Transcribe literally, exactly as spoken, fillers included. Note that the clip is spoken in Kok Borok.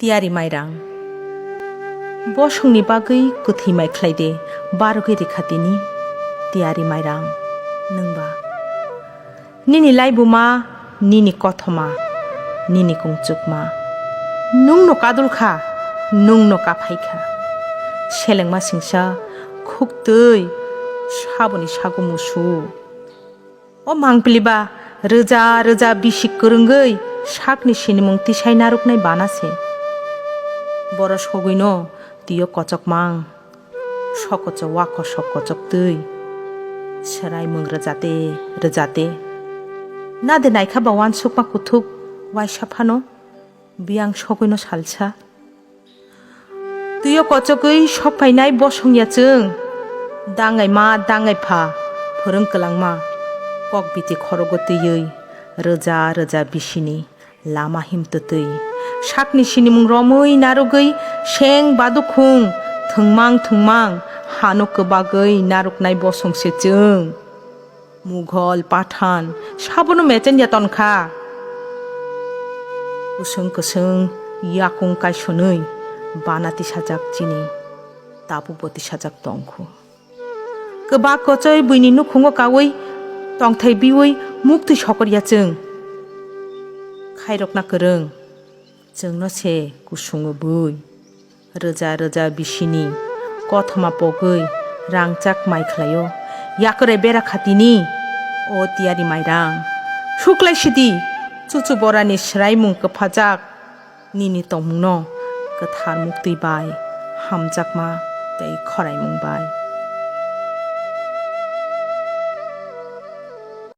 Tiyari Mairang. Bosongni bagwi kwthwi mai khlai de, barogwi rikha tini. Tiyari Mairang, nwngba. Nini laibuma, nini kothoma, nini kungchukma. Nwngno kadul kha, nwngno kaphai kha. Selengma singsa, khuktwi, saboni sago musu. O mangpili ba rwja rwja bisi kwrwngwi sakni sinimung tisai narwknai bana se. Boro sogwino twiyo kochokmang, sokocho wakosok kochoktwi swraimung rwjate rwjate. Nade naikha ba uansukma kuthuk waisa phano. Biyang sogwino salsa. Twiyo kochogwi sokphainai bosong ya chwng. Dangai ma, dangai pha, phwrwng kwlangma. Kok biti khorogo twiwi, rwja rwja bisini lama himtwtwi. Sakni sinimung romwi narwgwi, seng badukhung, thwngmang thwngmang, hano kwbagwi narwknai bosong se chwng. Mughal, Pathan, sabono mechen ya ton kha. Kwswng kwswng yakung kaisonwi bana tisajak chini tabukbo tisajak tong khu. Kwbak kochoi buini nukhungo kaui tongthai biui muktwi sokor ya chwng. Khairokna kwrwng. Chwngno se kusungo bui. Rwja rwja bisini kothoma pogwi rangchak mai khlaio. Yakre bera khatini o Tiyari Mairang. Suklai sidi chuchu borani swraimung kwphajak nini tongmungno kwthar muktwi bai hamjakma tei khoraimung bai.